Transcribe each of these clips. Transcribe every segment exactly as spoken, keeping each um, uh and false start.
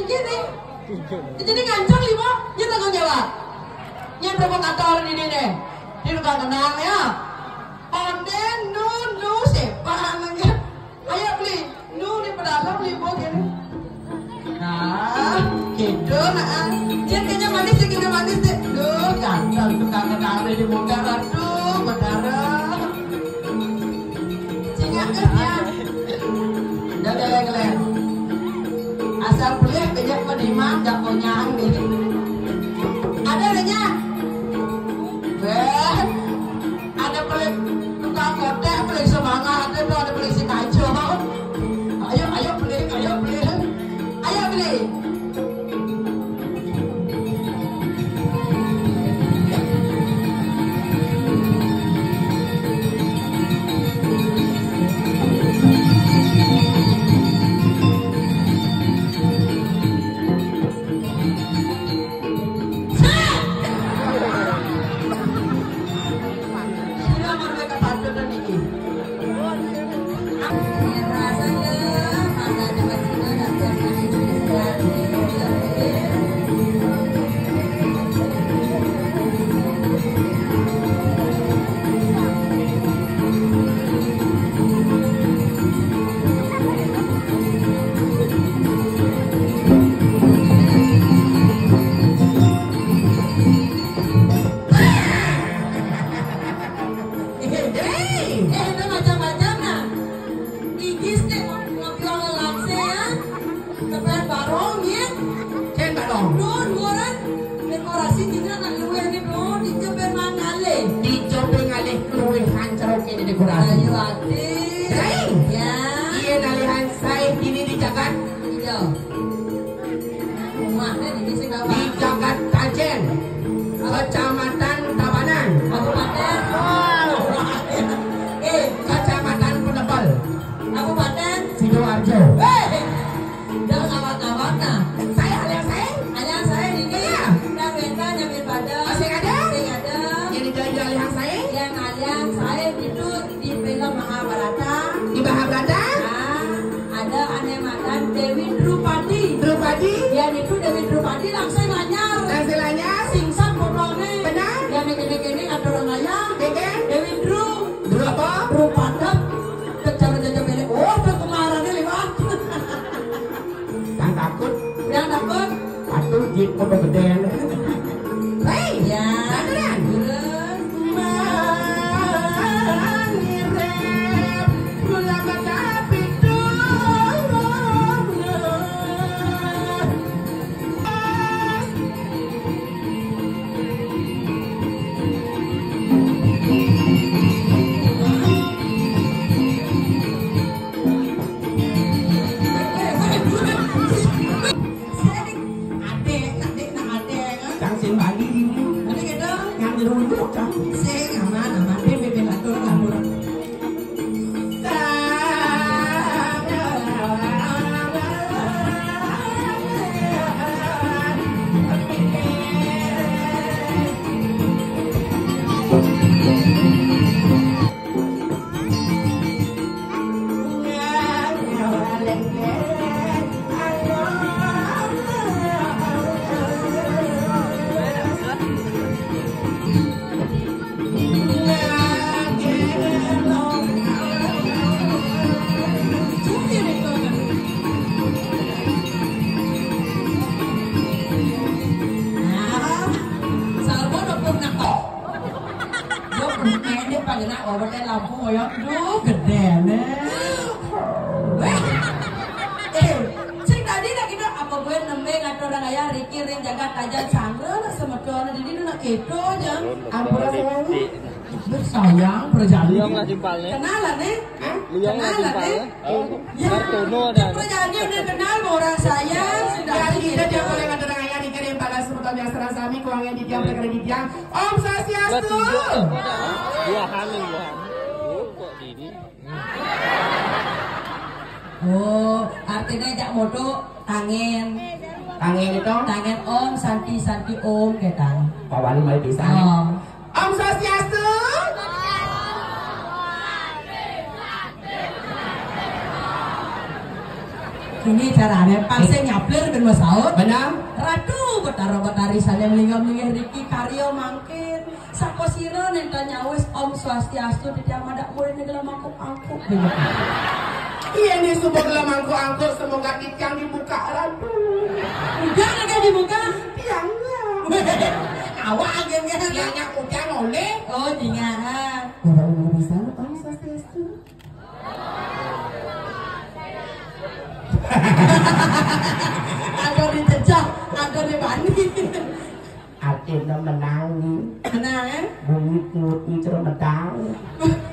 Gini. Jadi ngancang lima, dia tanggung jawab. Yang provokator ini deh. Dia udah kenal ya. Onde nu nu sepan aja. Ayo beli. Nu di pedalem beli buat ini. Nah, gitu nah. Dia kayaknya manis sih, kayaknya manis deh. Duh, ganteng tukang kenal di muka. Aduh, berdarah. Cingak ya. Udah geleng-geleng. Asal beli kejak menimang, gak konyang gitu. Ada renyah. Weh, ada pelik tukang kotek, pelik semangat, ada tuh, ada pelik si kaco. Ayo, ayo beli, ayo beli. Ayo beli. Eh, eh, eh, itu macam-macam nah. Igis deh, ngopi orang langse ya. Tepat barong ya. Ken barong. Duh, dua orang. Dekorasi tinggal nak luwih ni, bro. Dicoba mangalih. Dicoba ngalih luwih hancur ini dekorasi. Ayo, ati. Hei. Ya. Iya, nalihan saya ini di jagat. Iya. Rumah, eh, ini sih kawan. Di Jagat Tajen, Kecamatan Tabanan. Kabupaten. Eh, Kecamatan Penebel. Kabupaten. Sidoarjo. Eh, dah kawan-kawan nah. Saya, alias saya. Alias saya ini. Iya. Dah minta nyamin pada. Masih ada? Masih ada. Jadi jangan alias saya. Yang alias saya itu di film Mahabharata. Di Mahabharata? Ah, ada ane madan Dewi Drupadi. Drupadi? Ya, itu Dewi Drupadi langsung lanyar. Langsung lanyar? Singsan potone. Benar? Ya, kene-kene ngatur raya. Kene? Dewi Dru. Dru apa? Drupada. Kejar-kejar balik. Oh, tuh kemarin liwat. Yang takut. Yang takut. Aduh, jin kok gedeen. Hei, ya. Beneran. Terus? Manirep, gula mata pitung. Adek, adek, nak adek, kan? Cang sing Bali ini. Adek gitu? Yang dirunduk, Cang. Sing aman, aman. Dia bebek atur, atur. Yo, pendek paling nak bawa teh lampu ngoyong. Duh, gede nih. Weh. Eh, sing tadi lagi dong, apa gue nembe ngatur orang ayah Riki ring jagat aja sanggup lah semeton. Jadi lu nak keto aja. Ampun sayang. Sayang perjalanan. Liang lah timpalnya. Kenalan nih. Hah? Liang lah timpalnya. Ya, perjalanan udah kenal sama orang saya. Sudah. Jadi kita dia boleh ngatur orang ayah Riki ring pala semeton yang serasa kami kuangnya di dia perkara di dia. Om Swastiastu. Dua hamil, dua hamil. Oh, kok gini? Oh, artinya jak moto tangen. Tangen itu? Tangen Om Santi Santi Om, ketang. Pawan mai pisan. Oh. Om Swastiastu. Ini carane, pas sing nyaplir ben wis saut. Benar. Ratu Betara Betari sane melingga-melingga riki karya mangkin. Sapa sira nenten nyawis Om Swastiastu, titiang madak murid negela mangkuk angkuk. Iya, ini suba gelem angkuk-angkuk, semoga titiang dibuka Ratu. Udah kagak dibuka? Tiang enggak. Awak agen kan? Tiangnya udah oleh. Oh, dingahan. Bapak Ibu bisa, Om Swastiastu. Ada di jejak, ada di bani. Artinya menangi. Menang, eh? Bumi kuwi cermedang.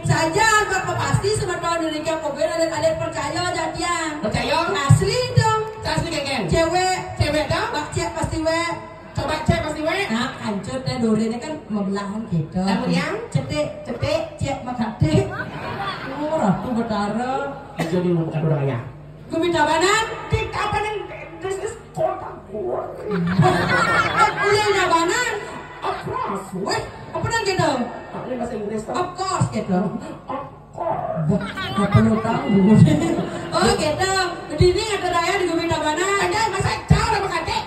Saja, Bapak pasti semeton Indonesia kobe ada kalian percaya aja dia. Percaya? Asli dong. Asli, Geng. Cewek. Cewek dong? Bak cek pasti wek. Coba cek pasti wek. Nah, hancur deh duriannya kan membelahan gitu. Lamun yang? Cetik, cetik, cek makatik. Oh, Ratu Betara. Aja di muka orang ya. Gumi Tabanan. Di Tabanan, this is kota gua. Udah Tabanan. Of course. Weh, apa nang gitu? Ini bahasa Inggris tuh. Of course gitu. Of course. Apa lu tahu? Oh gitu. Di ini ada raya di Gumi Tabanan. Ada masa jauh sama kakek.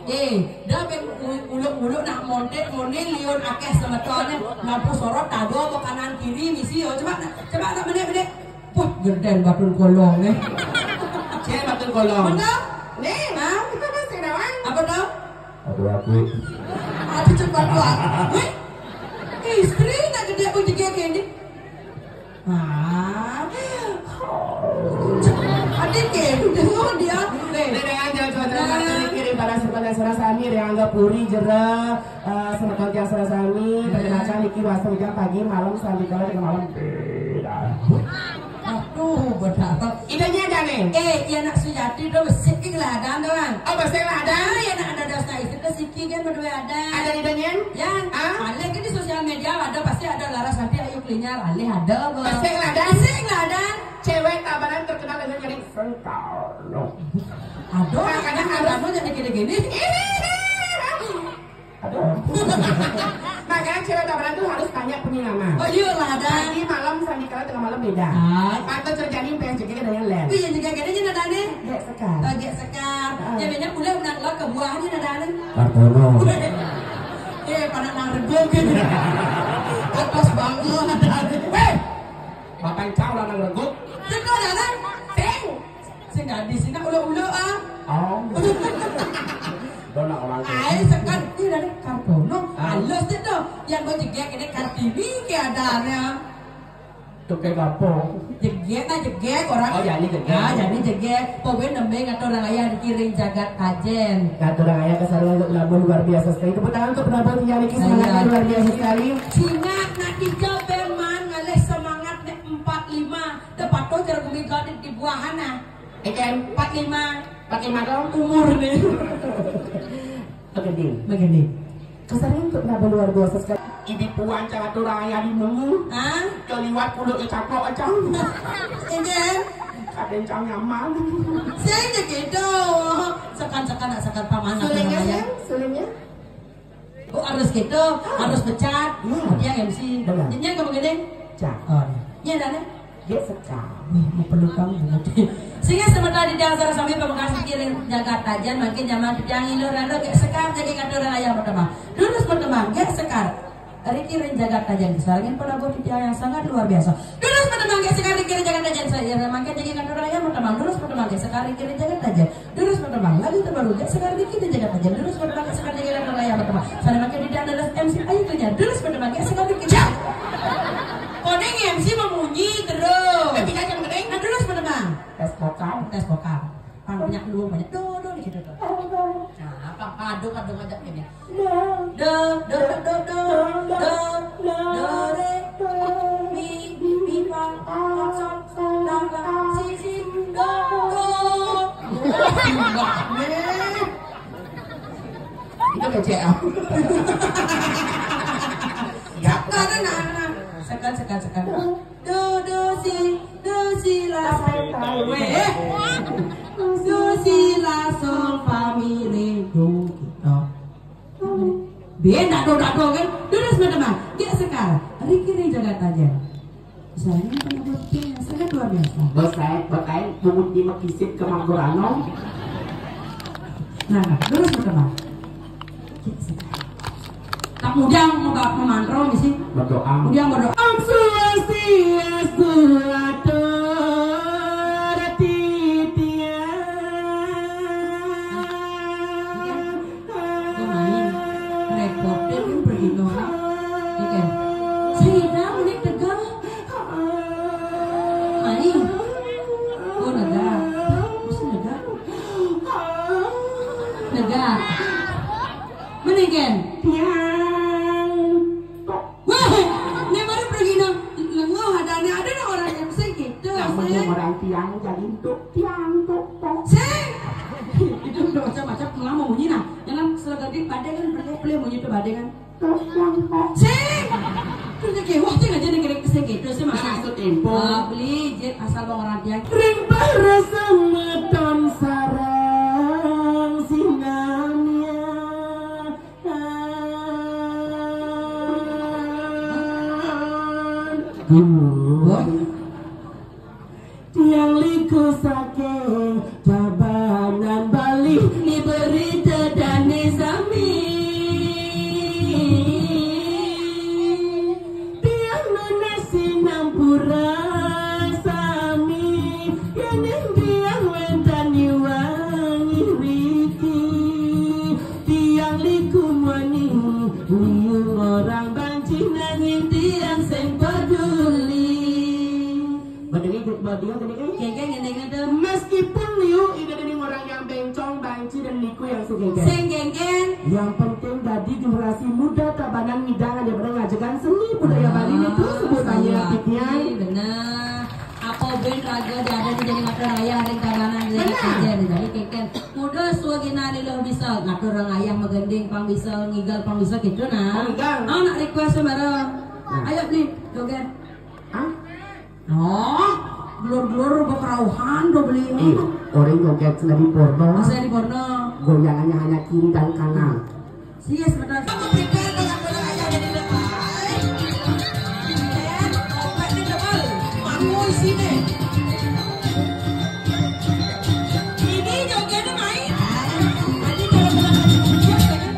Eh, dah ben u-, uluk-uluk nak mondek, mondek liun akeh semetone, lampu sorot tado apa kanan kiri misi yo. Coba, coba nak benek-benek. Wah, geden batun kolong eh. Cek batun kolong. Mana? Nih, mau kita masih doang. Apa tau? Aduh aku. Aduh cepat buat. Wih, istri nak gede aku jegek ini. Ah. Adik ya, dengar dia. Oke. Dengan jalan-jalan niki ring para sekolah sareng sami ring Angga Puri jero, eh, semeton tiang sareng sami, perkenalkan niki wasta ujang pagi, malam, sambil kalau dengan malam beda. Aduh, benar. Idenya ada nih. Eh, ya nak Sujati tuh, sik iki ladan tuh kan. Oh, pasti ladan. Ah, ya nak ada dasna istri tuh siki kan berdua ada. Ada idenya? Ya, Ah? Alih kan di sosial media ada, pasti ada laras nanti ayo klinyar, alih ada apa? Pasti ladan. Sik ladan. Cewek Tabanan terkenal dengan jadi sentano. Aduh, makanya ada mau jadi gini-gini. Aduh. Makanya cewek Tabanan tuh harus banyak pengalaman. Oh iya ladan. Pagi malam sandikala tengah malam beda. Ah. Patut terjadi P S J K dengan Len. Iya juga gini aja nadane. Gek sekar. Oh, gek sekar. Ah. Ya banyak mulai udah keluar ke buahnya nadane. Kartono. Eh, pada nang rego gitu. Atas bangun nadane. Weh, Bapak Cau lanang reguk. Sing kok jalan? Sing. Sing dadi sing nak ulo-ulo ah. Oh. Dona orang tua. Ai sekar iki dari Kartono. Ah. Halus itu. Yang mau jegek ini Kartini keadaannya. Tuh kayak apa? Jegek nah jegek orang. Oh, jadi jegek. Ah, jadi jegek. Pokoknya nembeng atau orang ayah dikiring jagat kajen. Kata orang ayah kesaruan untuk penabur luar biasa sekali. Tepuk tangan untuk penabur yang ini semangatnya luar biasa sekali. Singa nak hijau beman ngalih semangat nek empat lima. Teu patuh cara gumi gadit di buahan ah. Ikan empat lima, empat lima dong umur nih. Begini. Begini. Kesaruan untuk penabur luar biasa sekali. Ibi puan cara tuh raya di mengu. Hah? Keliwat kudu icaplok acang. Ini. Kadencang nyaman. Saya gitu. Sekan-sekan nak sekan pamanah. Sulingnya, sayang, sulingnya. Oh, harus gitu, harus becat. Hmm. Dia M C. Benar. Jadinya kamu gini. Cak. Oh, iya. Iya, Dane? Dia sekar. Wih, mau perlu kamu. Sehingga sementara di dasar sambil pemekasan kiring jagat tajan, makin nyaman di tiang ilu rando, kayak sekar, jadi kata orang ayah bertembang. Terus bertembang, kayak sekar. Riki ring jagat tajan, kesaringan penabur titiang yang sangat luar biasa. Terus bertembang, kayak sekar, Riki ring jagat tajan, saya makin jadi kata orang ayah bertembang. Terus bertembang, kayak sekar, Riki ring jagat tajan. Durus bertembang, lagu terbaru, gak sekali kita jaga aja. Durus bertembang, gak sekali kita jaga aja, bertembang. Sana makin tidak ada M C ayu tuh ya. Durus bertembang, gak sekali kita. Koneng M C memunyi terus. Tapi jangan koneng. Nah, durus bertembang. Tes vokal. Tes vokal. Pan banyak dua, banyak do, do di situ tuh. Nah, apa, padu, padu ngajak ini. Do, do, do, do, do, do, do, re, mi, mi, fa, sol, la, la, si, si, do, do. Itu kecil. Ya. Nah, nah, nah, nah. Sekan, sekan, sekan. Do, do, si, do, si, la, sol, fa, mi, re, do, gitu. Dia ndak do, ndak do kan? Terus berteman. Dia sekarang. Riki ring jagat tajan. Saya pernah buat tim yang sangat luar biasa. Bos saya, bos saya, bungut di Mekisit ke Magorano. Nah, nah, terus berkembang. Tak mudah mau bak memantrau misi. Berdoa. Mudah berdoa. Om Swastiastu, atur titiang. Kok main? Repot deh, kan pergi doang. Iya kan? Saya mau naik tegang. Main. Oh, negak. Mesti negak. Negak. Mending kan? Tiang. Wah, ini baru pergi dong. Lengoh ada, ada orang yang sakit. Tuh, yang saya orang tiang jadi untuk tiang tuh. Saya. Itu udah macam-macam, nggak mau bunyi nah. Jangan selagi badai kan, pelih-pelih bunyi tuh badai kan. Sing. Terus dia kayak, wah, dia aja negeri kesing gitu sih, Mas. Maksud info. Ah, beli jet asal bang orang tiang. Ring para semeton sareng sinamia. Wah. Tiang liku saking Tabanan Bali diberi tedane sami. Tiang nunas sinampura sami. Yen tiang wentani wangi riki. Tiang liku mani liu orang banci nanging tiang sing peduli. Badenge, badenge, badenge. Geng-geng, geng-geng, ada. Meskipun liu, ida dening orang yang bencong, banci, dan liku yang sing geng-geng. Sing geng-geng. Yang penting dadi generasi muda Tabanan ngidang daripada ngajegan seni budaya Bali niku sebutannya. Iya, tipnya. Bener. Apa ben raga diada di jadi mata raya ring Tabanan, jadi. Bener. Kerja nih, jadi keken. Muda suagina lilo bisa ngatur orang ayah magending pang bisa, ngigal pang bisa gitu nah. Oh, ngigal. Oh, nak request bareng. Nah. Ayo, beli joget. Hah? Oh, gelur-gelur bekerauhan do beli ini. Ih, orang joget sendiri porno. Masa di porno? Goyangannya hanya kiri dan kanan. Yes, betul. Kamu prepare dengan bola ayah dari depan. Dan obatnya double. Mampu sini. Ini jogetnya main. Nanti kalau bola masih hujan, jangan.